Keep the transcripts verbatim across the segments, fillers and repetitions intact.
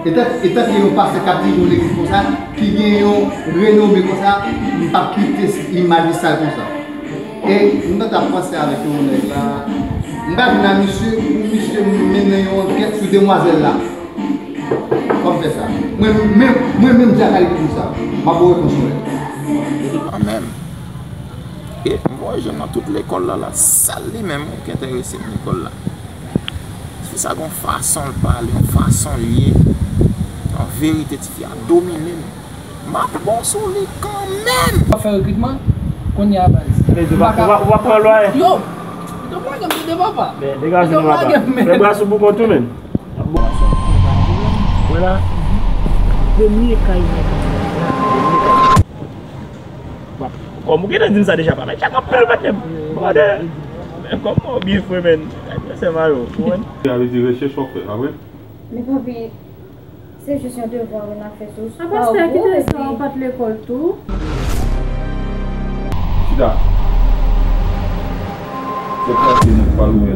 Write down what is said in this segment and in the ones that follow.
Etan, etan ke yon pastè k ap dirije yon legliz konsa, ki gen yon renome konsa, m p ap kite imaj li sal konsa. E m t ap panse avèk yon nèg la, m pa vin a misye pou misye mennen yon ankèt sou demwazèl la. Kòm fè sa. Mwen menm, mwen menm, Djaka li pou sa. M ap voye konsolat. Kanmenm. E m voye jwenn nan tout lekòl la, la sèl li menm ki enterese m lekòl la. Tifi sa gon fason l pale, yon fason l ye. An verite, tifi a domine m. M ap bon sou li kanmenm. W ap fè rekritman? Kounye a baz. Ou pa ka, ou pa pran lwa. Yo! Yo plage m de papa. Men degaje nou papa. Fè bras ou pou kont ou menm. Wè la, premye kay mwen. Kòm ou gentan di m sa deja, papa, Djaka anpil patnè m. Brother, men kòman w byen fre, men. Sa vle di rechèch w ap fè, pa vre? Men papi, se jis yon devwa wi n ap fè sou. A pastè, kite sa, ou pa t lekòl tou. Chita. Se pase nan pal ouvè.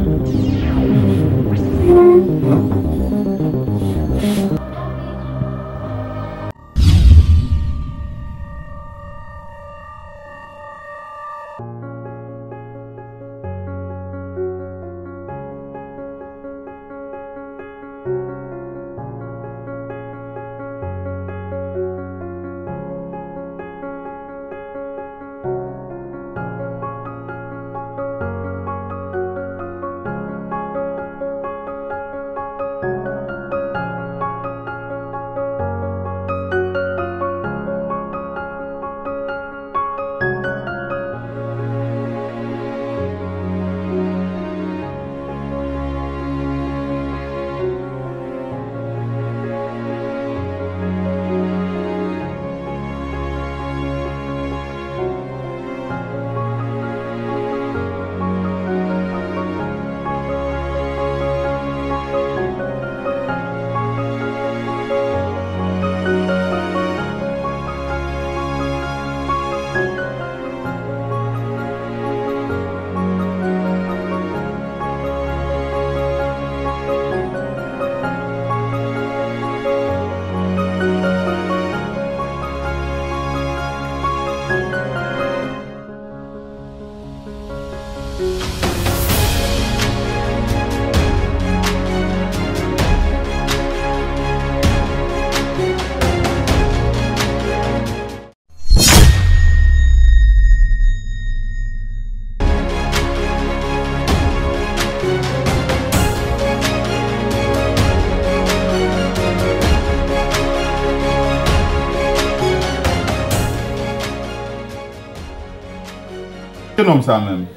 Ki nonm sa menm?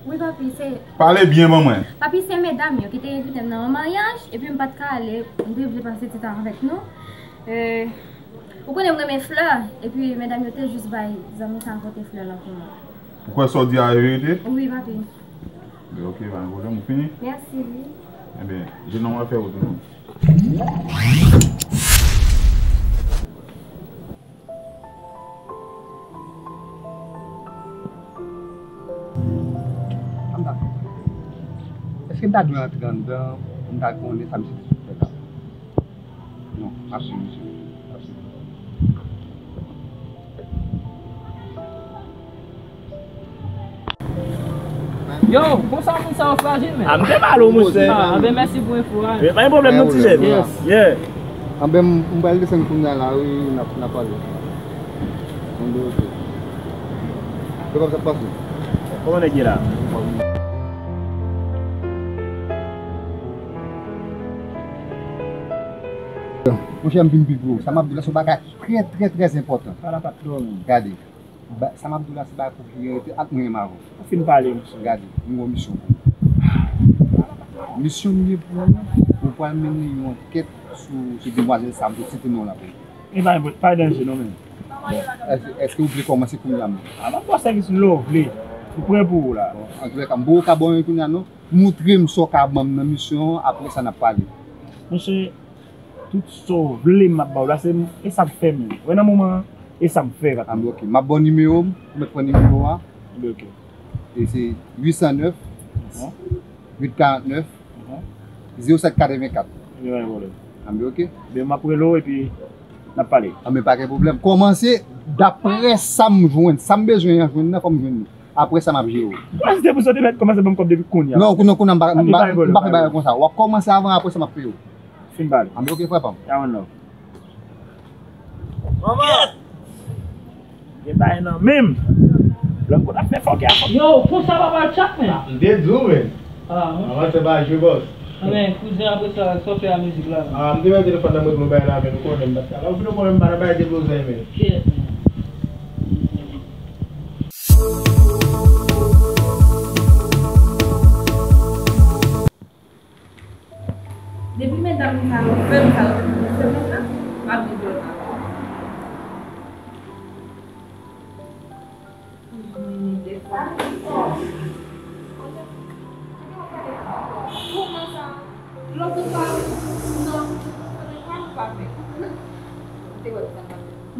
Wi, papi, se. Pale byen ban mwen. Papi, se medam yo ki te envite m nan yon maryaj, epi m pa t ka ale, m te vle pase ti tan avèk nou. E, ou konnen m renmen flè, epi medam yo te jis bay zanmi sa a pote flè lan pou mwen. Ou kwè sa w di a e verite? Wi, papi. Ebyen, oke, pa gen pwoblèm, ou fini? Mèsi, wi. Ebyen, jenòm ap fè wout ou non. Sa m ta fè? Èske m ta dwe antre anndan pou m ta konnen sa misye te sot fè la? Non, m ap swiv misye. M ap swiv. Yo, konsa moun sa yo frajil, men. A, m te pale w, monchè. A, anben, mèsi pou enfo a. Men pa gen pwoblèm non, ti jèn. Yes. Yeah. Anben, m, m pral desann kounye a la, wi, n ap, n ap pale. Anben, oke. Kòman sa ap pase? Kòman nèg ye la? Monchè, m vin pi gwo. Sa m ap di w la, se yon bagay trè, trè, trè enpòtan. Pala pa t dòmi. Gade. Ba, sa m ap di w la, se bagay pou ki rete ak mwen menm avè w. Ou fin pale, monchè. Gade, m gen yon misyon pou ou. Misyon m gen pou ou, ou pral mennen yon ankèt sou, sou demwazèl sa a, m te site non l la pou ou. E pa, pa danje non, men. Bon, èske, èske ou vle kòmanse kounye a menm? A, m ap ba w sèvis lè w vle. M prè pou ou la. Bon, antoulèka, m poko ka ba w anyen kounye a non. Montre m sa w ka ban m nan misyon an, apre sa n ap pale. Monchè, tout sa w vle m ap ba w la, se, e sa m fè menm. Wè nan moman an, e sa m fè, patwon. Anben, oke. M ap ba w nimewo m, ou mèt pran nimewo a. Anben, oke. E se uit san nèf, uit karant nèf, zewo sèt katrevenkat. Anben, pa gen pwoblèm. Anben, oke. Ebyen, m ap rele w epi n ap pale. Anben, pa gen pwoblèm. Kòmanse, daprè sa m jwenn, sa m bezwen an jwenn nan, fò m jwenn li. Apre sa, m ap jere w. Kòmanse, se pou sa w te mèt kòmanse ban m kòb depi kounye a. Non, non, kounye a, m pa, m pa, m pa fè bagay konsa. W ap kòmanse avan, apre sa, m ap peye w. Fin pale. Anben, oke, frè pa m. Ya, one love. Manman! Gen bagay nan men m. Lòt kote ap fè fòkè a fòkè. Yo, konsa papa l tchak, men. Ah, m te di w, men. Ah, wi. Avan se pa jwe bòs. Anben, kouzen, apre sa, sa w fè a mizik la, men? Ah, m te mete telefòn nan mwen pou m bay la, men nou konnen m pa t ka. Lè w fin ou konnen m pa nan bagay deblozay, men. Kiyès, men? Depi medam sa yo fè m sa yo depi yon semèn la, m ap viv lòt la. Kòman sa? Lòt ou pa, non, ou pa fè.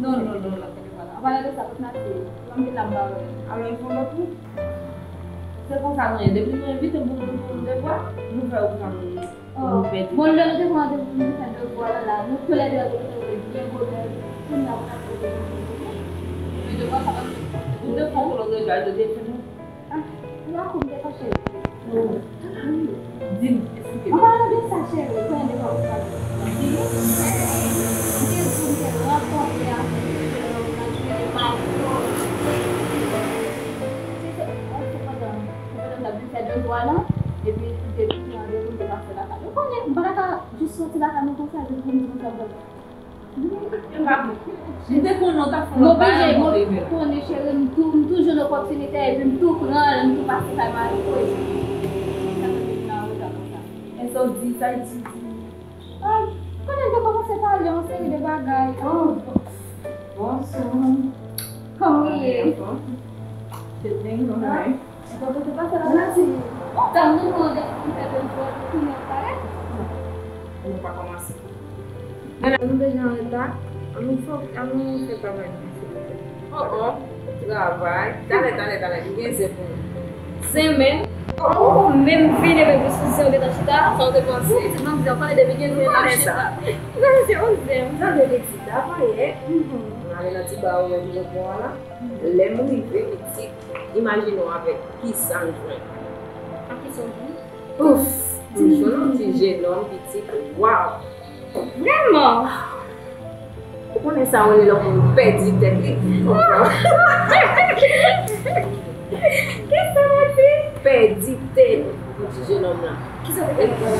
Non, non, non, non. An palan de sa, kot Nati ye? Mwen te la m pa wè. Alò, l fè yon lòt wout. Se konsa nou ye. Depi nou envite moun pou nou fè yon devwa, nou fè yon devwa. Oh. Bon, lè nou te pran randevou pou nou fè devwa la, la, nou toulède nou te fè byen bonè. Kounye a, nou ap fè devwa. Men devwa sa pa fèt. Nou te fè yon kolon de jwa, yo te fè nou. Ah, ou la kou m te fache. Oh. Di m, eksplike m. An palan de sa, cheri, konnen de sa ou pale. Di m. M te di w m te rankontre avèk yon nèg nan jwe Mario. Se, se, se pandan, se pandan n ap vin fè devwa la, epi m te bouke randevou m te pase lakay. Ou konnen, m pa ta ka jis soti lakay mwen konsa, epi pou m di konsa, bon. M te konnen w t ap fè yon bagay, m ap leve la. Konnen, cheri, m tou, m tou jwenn opòtinite, epi m tou pran l, m tou pase kay Mario, wi. Sa fè m vin nan reta konsa. E sa w di, sa w di, di. Ah, konnen m te kòmanse pale yon seri de bagay. Oh. Bonswa. Kòman w ye? Mwen byen. Te byen, kòman w ye? Epi ou te pase la pati. Tan nou mande pou fè de vòt, pou nou parèt. Nou pa kòmanse. Nana, nou deja anreta. An nou fè, an nou fè travay nou, silvouplè. Oh, oh, travay. Talè, talè, talè, nou gen zen pou nou. Zen menm? Oh, oh, menm vini, men plis zen ou gentan chita. Sa w te panse? Ou pitit manzè, ou konnen depi gen zen, l ap chita. Nan se yon zen. Sa w te di, travayè. Nou ale nan ti ba ou menm, nou pran la. Lè m rive, pitit, imajine w avèk kisa m jwenn. Ak kisa w jwenn? Ouf! M jwenn yon ti jenòm pitit, waw! Vrèman? Ou konnen sa w rele lè yon moun pèdi tèt li? Kisa w di? Pèdi tèt yon ti jenòm la. Kisa w te fè?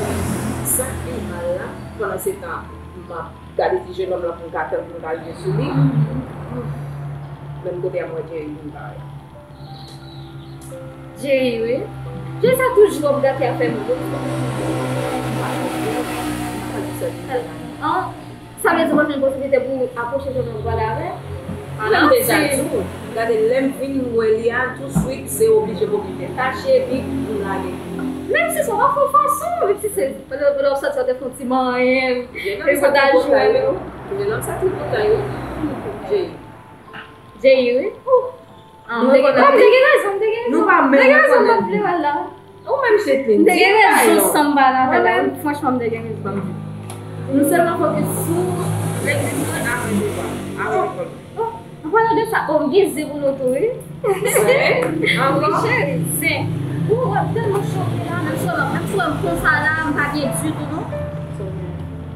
Sa pi mal la, pandan se tan, m ap gade ti jenòm lan pou m ka fè l, pou m ka jwe sou li. Menm kote a mwen Jerry vin parèt. Jerry, wi. Jerry sa toujou ap gate afè moun. An, sa vle di w pa jwenn posiblite pou w apwoche jenòm pale avè l? Mwen deja di w, gade lè m vin wè li a, touswit se oblije m oblije tache epi m lage. Menm si se w pa fè w fason, menm si se lè, lè w sòti w te fè yon ti manyen, epi w t al jwe. Jenòm sa tripotay wi. Jerry. Jerry, wi. Ou rekonèt li? M te gen rezon, m te gen rezon. Nou pa menm rekonèt li. M te gen rezon, m pa t vle wè l la. Ou menm Chetlin, di m pa non. M te gen rezon san m pa t avè l la, wi. Franchman, m te gen rezon. Nou sèlman fokis sou legliz mwen avèk devwa, avèk lekòl. Oh, an palan de sa, oh, m gen zen pou nou tou, wi. Zen? Ankò? Wi, cheri, zen. Ou wè m tèlman choke la, menm si w wè m, menm si w wè m konsa la, m pa byen ditou, non.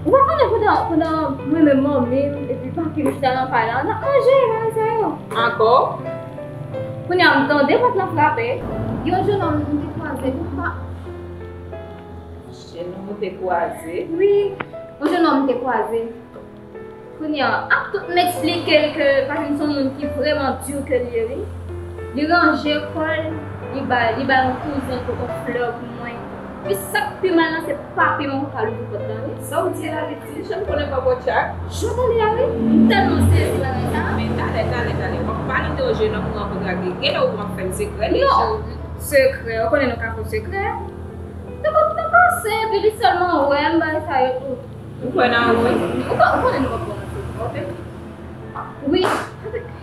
Ou pa konnen pandan, pandan mwen menm manmi m epi papi m chita nan kay la, n ap manje bagay sa yo. Ankò? Kounye a m tande pòt lan frape. Yon jenòm m te kwaze, m pa. Jenòm ou te kwaze? Wi, yon jenòm m te kwaze. Kounye a, ak tout m eksplike l ke Patrick se yon moun ki vrèman di ke l ye, wi. Li ranje kò l, li bay, li bay yon kouzen pote flè pou mwen. Epi sa k pi mal lan, se papi m ankò k al ouvri pòt lan, wi. Sa w di la, pitit? Jan m konnen papa w tchak? Jan w tande a, wi. M tèlman sezi bagay sa. Men talè, talè, talè. W ap pale de yon jenòm ou rankontre ak li. Genlè ou ap fè m sekrè li. Non, sekrè. Ou konnen nou ka fè sekrè. Te kòm te pase, epi li sèlman wè m, bagay sa yo tou. Ou kwè nan ou menm? Ou pa, ou konnen nou pa kwè nan sa. Ok. Wi.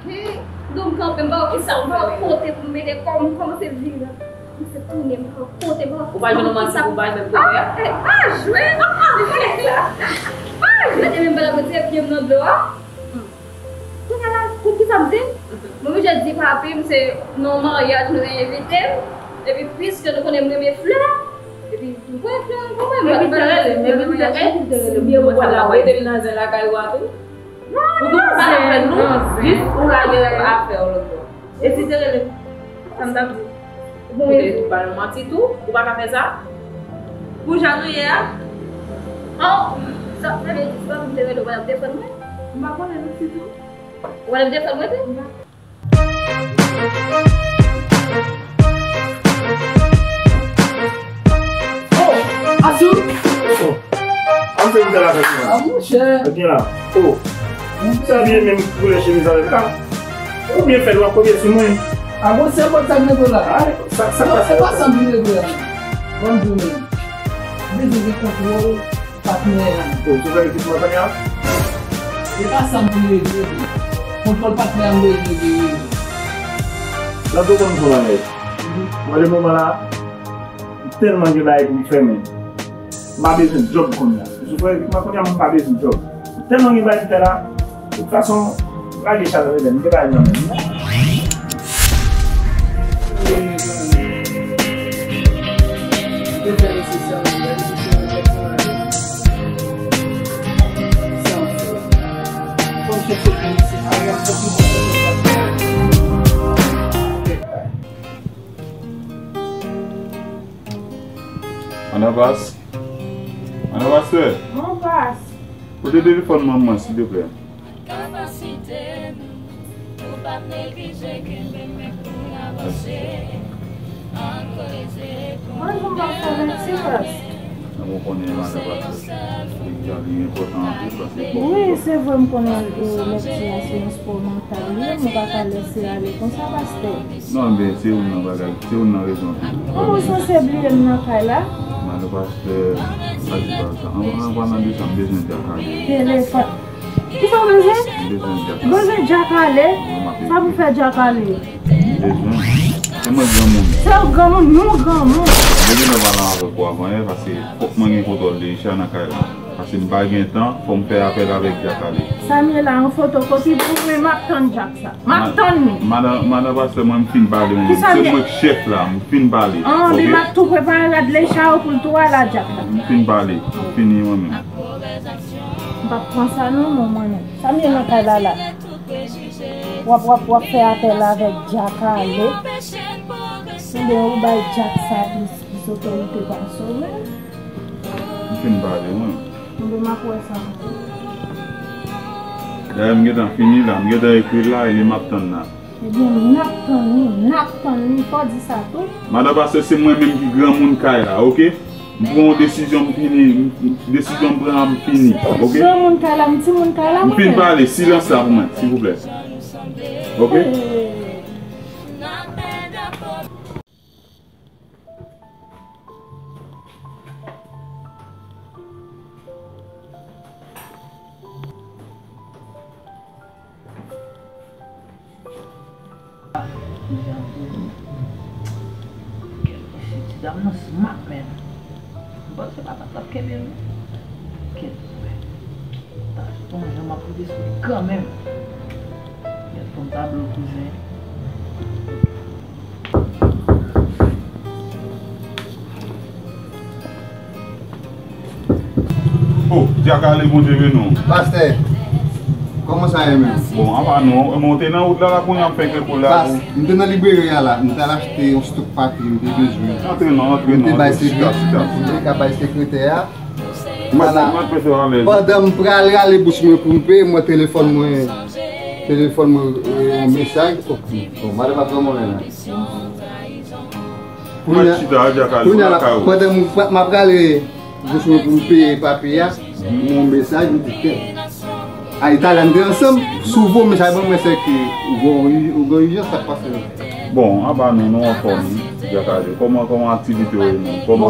Hey, do m kanpe, m pa wè kisa, m pa wè kote pou m mete kò m, m kòmanse vire. M se tounen, m pa wè kote, m pa wè kisa. Ou pa jwenn yon manti pou bay menm kote a? Ah, eh, pa jwe, non, pa fè sa. Mwen te menm pa t ap retire pye m nan dlo a. Kounye a la, pou ki sa m di? Mwen oblije di papi m se nan yon maryaj nou te envite m. Epi piske nou konnen m renmen flè, epi m pran flè an pou mwen. Epi te rele m, epi te, epi te rele m. Ou wè la, ou rete nan zen lakay ou a tou? Non, non, non, zen, non, zen. Jis ou lage afè w lòt bò. E si te rele m? Sa m t ap di? Ou koute, ou ba l manti tou, ou pa ka fè sa? Pou jan nou ye a? Oh, sa vle di, si pa m te rele, ou pa t ap defann mwen? M pa konnen non, si tou. Ou pa t ap defann mwen tou? Oh, Asou! Oh. An fè misye la fè kouman? Ah, monchè. Ak gen la. Oh. Misye abiye menm koulè chemiz avèk la. Ou byen fè l, w ap kopye sou mwen. Ah, bon, se bon sa k nan do la. Ah, sa, sa k pase? Non, se pa sa m vin regle la. Bon, di w menm. Bezwen gen kontwòl patnè a. Oh, sou fè ekip mwen kounye a? Se pa sa m vin regle. Kontwòl patnè a m bezwen gen. Nan do konn son bagay. Mwen, le moman la, m tèlman gen bagay pou m fè, men m pa bezwen djòb kounye a. Sou fè, mwen kounye a, m pa bezwen djòb. M tèlman gen bagay pou m fè la, de tout fason, lage chay la, m te bay nan men m. Ann an pas. Ann an, pastè. Ann an pas. Pote telefòn manman, silvouplè. Bonjou, pastè, mèsi, pastè. Nan mwen konnen madan pastè, li, li enpòtan anpil, paske bon. Wi, se vre, m konnen, e, lekti a se yon spò mantal li ye, m pa ka lese ale konsa, pastè. Non, men se youn nan bagay, se youn nan rezon tou. Ou sanse bliye m nan kay la? Madan pastè, pa di bagay sa. An, an palan de sa, m bezwen Dyak Ale. Telefòn. Kisa w bezwen? M bezwen Dyak Ale. Bezwen Dyak Ale? Wi, m ap... Sa pou fè Dyak Ale? M bezwen. Se mwen granmoun. Se w granmoun, nou granmoun. M te gentan pale avèk ou avan yè, paske fòk mwen gen kontwòl de Richard nan kay la. Paske m pa gen tan, fò m fè apèl avèk Dyak Ale. Sa m ye la, yon fotokopi pou mwen, m ap tann Dyak sa. M ap tann li. Madan, madan pastè, mwen m fin pale, mwen. Se mwen k chèf la, m fin pale. An, oke? Li m ap tou prepare rad lecha yo pou l tou al a Dyak la. M fin pale, m fini mwen menm. M p ap pran sa non, non, mwen menm. Sa m ye nan kay la la. W ap, w ap, w ap fè apèl avèk Dyak Ale. Oubyen ou bay Dyak sa plis, plis otorite pase w menm. M fin pale, mwen. Oubyen m ap wè sa. Dayè, m gentan fini la, m gentan ekri l la, e li m ap tann la. Ebyen, n ap tann li, n ap tann li, fò w di sa tou. Madan pastè, se mwen menm ki granmoun kay la, oke? M pran yon desizyon, m fini, m, desizyon m pran an, m fini, oke? Granmoun kay la, m timoun kay la, mwen menm. M fin pale, silans la pou mwen, silvouplè. Oke? Eh. Mesye, ti dam nan smart, man. M panse papa t ap kenbe l. Kèt, frè. Bon, jan m ap rive sou li kanmenm. Kèt, fò m ta blow kouzen. Oh, Dyak Ale, Bondye beni w. Pastè, kòman sa ye menm? Bon, apa nou, mwen te nan wout la, la, kounye a m fè kèk kou la. Pas, m te nan libreri a la, m t al achte yon stok papye m te bezwen. Antre non, antre non, antre, chita, chita, chita. M te ka bay sekretè a. Mwen, mwen prese alèz. Pandan m pral rale bous mwen pou m peye, mwen telefòn mwen, telefòn mwen, e, yon mesaj. Oh, bon, madan pa pran mwen la. Kounye a, kounye a la, pandan m, m ap rale bous mwen pou m peye papye a, m wè yon mesaj, m di, kèt. A, Italyan te ansanm, si w voye mesaj ban mwen, se ke ou gen, ou gen ijans, sa k pase la? Bon, apa nou, nou anfòm, wi, Dyak Ale. Kòman, kòman aktivite w ye menm? Kòman,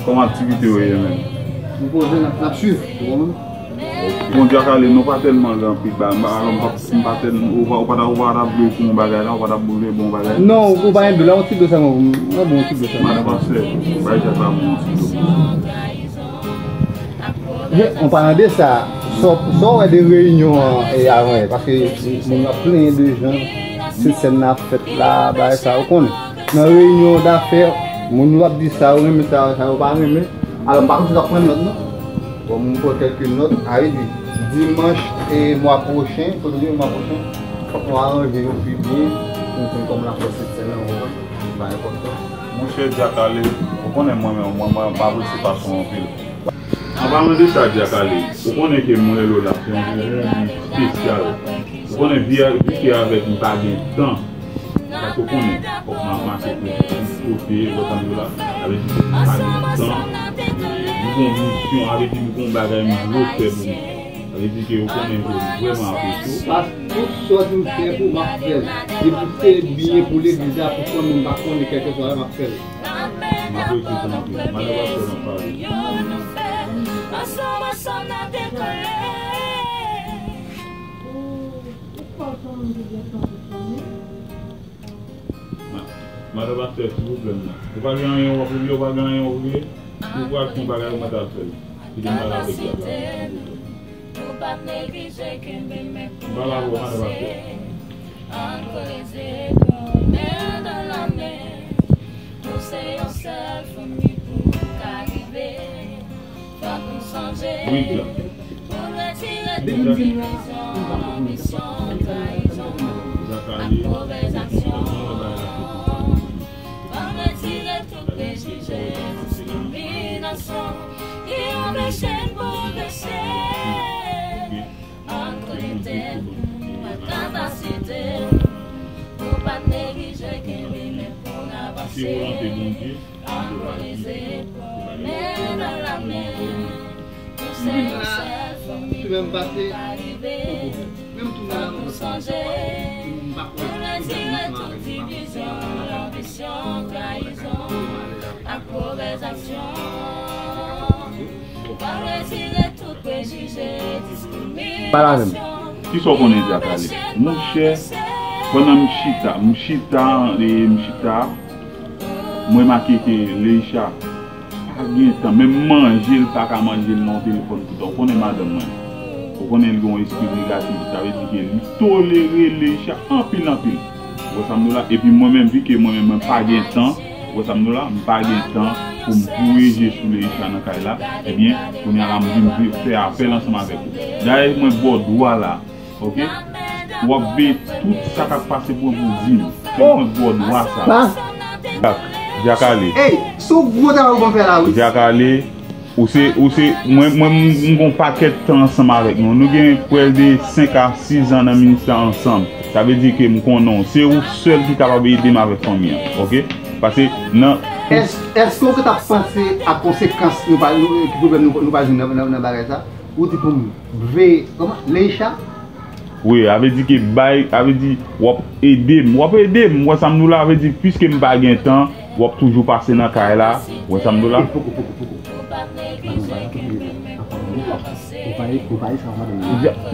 kòman aktivite w ye menm? Nou poze, n ap, n ap swiv, ou konprann? Bon, Dyak Ale, nou pa tèlman gen anpil bagay. M pa, m pa, m pa tèlman, ou pa, ou pa ta, ou pa ta vle fè yon bagay la, ou pa ta vle bon bagay. Non, ou pa gen dlo la, yon ti dlo sèlman pou m, mwen bon yon ti dlo sèlman. Madan pastè, bay Dyak la mwen yon ti dlo. An palan de sa, sa w wè de reyinyon an e avan yè, paske moun ap plenyen de jan se sèn nan ap fèt la, bagay sa, ou konnen. Nan reyinyon dafè, moun yo ap di sa yo renmen, sa yo pa renmen. Alò, m pa konn si w ap pran nòt, non. Bon, m pran kèlke nòt, a vle di, dimanch e mwa pwochen, premye mwa pwochen, fòk nou aranje yo pi byen, pou nou konn kòman n ap fè se sèn nan, ou konprann? Bagay enpòtan. Monchè Dyak Ale, ou konnen mwen menm, mwen, mwen, m apresye fason w anpil. An palan de sa, Dyak Ale, ou konnen ke mwen rele w la, se yon, yon vi espesyal. Ou konnen vi a, vi ke avèk m pa gen tan. Paske ou konnen, fòk m ap mache pou, pou kote, ou wè sa m di w la. Sa vle di ke m pa gen tan. M gen yon misyon, sa vle di m gen yon bagay m dwe fè pou mwen. Sa vle di ke ou konnen ke m vrèman apresye w. Pas tout sa w di m fè pou w, m ap fè l. Depi se byen pou legliz la, pou fanmi m, m pa konnen, kèlkeswa, m ap fè l. M apresye sa anpil. Madan pastè, m ap pale. Ma-, madan pastè, silvouplè, non. Ou pa gen anyen w ap regle, ou pa gen anyen w ap regle? Ou pral fè yon bagay, ou mèt al fè l. Kite m pale avèk Dyak la. Ou pa neglije kenbe men pou n avanse. Ann koze kò men nan lamen. Nou se yon sèl fanmi pou n ka rive. Fòk nou sonje pou n retire tout divizyon, anbisyon, trayizon ak movèz aksyon. Fòk nou retire tout prejije, diskriminasyon ki anpeche n pwogrese. Ann konekte nou ak kapasite nou. Nou pa neglije kenbe men pou n avanse. Ann koze kò men nan lamen. Nou se yon sèl fanmi pou n ka rive. Fòk nou sonje pou n retire tout divizyon, anbisyon, trayizon ak movèz aksyon. Pale avè m. Kisa w konnen Dyak Ale? Monchè, pandan m chita, m chita, e, m chita, m remake ke Leisha pa gen tan, menm manje, l pa ka manje, l nan yon telefòn toutan. Ou konnen madanm mwen. Ou konnen l gen yon espri negatif, sa vle di ke li tolere Leisha anpil, anpil. Ou wè sa m di w la? Epi mwen menm, vi ke mwen menm, mwen pa gen tan, ou wè sa m di w la? M pa gen tan pou m voye je sou Leisha nan kay la. Ebyen, kounye a la, m vin fè apèl ansanm avèk ou. Dayè, mwen ba w dwa la, oke? W ap veye tout sa k ap pase pou mwen pou w di m. Fè mwen ba w dwa sa. Dyak, Dyak Ale. Ey, se yon gwo travay ou konn fè la, wi. Dyak Ale. Ou se, ou se, mwen, mwen, m, m gon pakèt tan ansanm avèk nou. Nou gen près de senk a sis an nan ministè ansanm. Sa vle di ke m konnen w. Se ou sèl ki kapab ede m avèk fanmi an, oke? Paske nan... Èske, èske w te ap panse a konsekans nou pa, nou, ki pwoblèm nou, nou pa jwenn nan, nan, nan bagay sa? Ou di pou m veye, kòman? Leisha? Wi, sa vle di ke bay, sa vle di w ap ede m. W ap ede m, w wè sa m di w la, sa vle di piske m pa gen tan, w ap toujou pase nan kay la, w wè sa m di w la. Poko, poko, poko.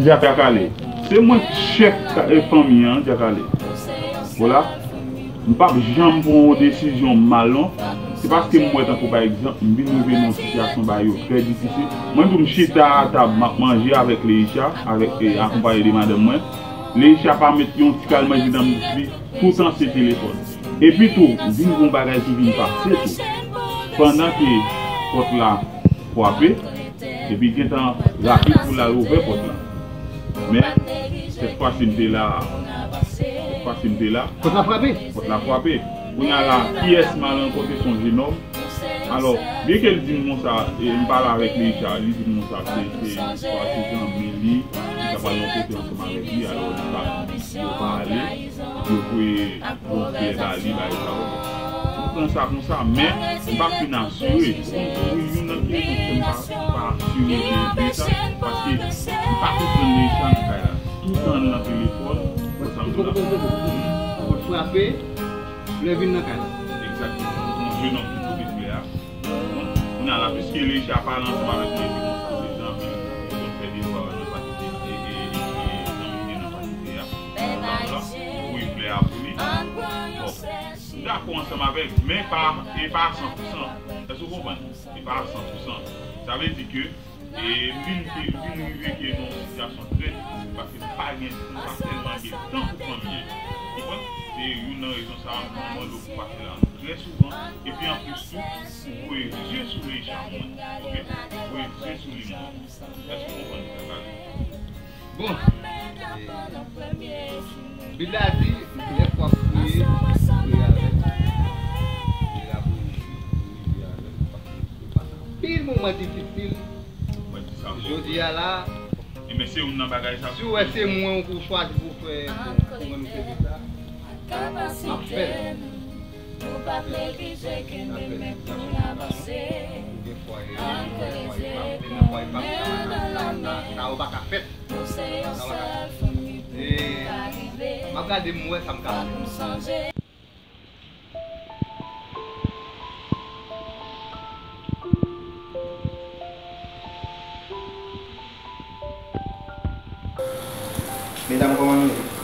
Dyak, Dyak Ale. Se mwen k chèf ka-, e, fanmi an, Dyak Ale. Vwala. M p ap janm pran yon desizyon mal, non. Se paske m wè tankou, pa egzanp, m vin rive nan yon sitiyasyon bagay yo trè difisil. Mwen tou, m chita a tab, m ap manje avèk Leisha, avèk, e, akonpaye de madanm mwen. Leisha pa met yon ti kal manje nan bouch li, toutan se telefòn. Epi tou, vin gon bagay ki vin pase tou. Pandan ke pòt la frape, epi gentan rapid pou l al ouvè pòt la. Men, sèt fwa si m te la, sèt fwa si m te la. Pòt la frape? Pòt la frape. Kounye a la, kiyès mal rankante? Se yon jenòm. Alò, byenke l di m konsa, e, m pale avèk Leisha, li di m konsa, se, se, se zanmi li, li ta pral yon kote ansanm avèk li, alò, li pa, yo pa ale, yo voye yon flè ba li, bagay sa yo. M pran sa konsa, men m pa fin asire. Ou konn, pou youn nan ki rezon ke m pa, pa asire de, de sa, paske m pa konprann Leisha nan kay la. Toutan l nan telefòn, wè sa m di w la. Pòt frape, lè vin nan kay la. Egzakteman. Yon jenòm ki kote flè a. Bon, kounye a la, piske Leisha pale ansanm avèk mwen, epi konsa, se zanmi, li konn fè devwa nan fakilte, e, e, e, e, zanmi li nan fakilte a. Sa m la, voye flè a pou li. Bon, m dakò ansanm avè l, men pa, e pa a san pou san. Èske w konprann? E pa a san pou san. Sa vle di ke E m vin, vin rive ke nan yon sitiyasyon trè difisil, paske m pa gen, m pa tèlman gen tan pou pran m ye. Ou konprann? Se youn nan rezon sa a, m mande w pou pase la trè souvan. Epi anplis tou, ou voye zye sou Leisha mwen. Oke? Voye zye sou li mwen. Èske w konprann sa m pral di? Bon. Bib la di, lè w ap priye, priye avè m. Priye la pou rive avè m, paske ou pase anpil moman difisil. Jodi a la, si w wè se mwen ou chwazi pou fè, pou, pou mwen m sèvi la, m ap fè l. Sa yo pa ka fèt. Sa yo pa ka fèt. E, m ap gade, m wè sa m ka fè. Medam, kòman nou ye?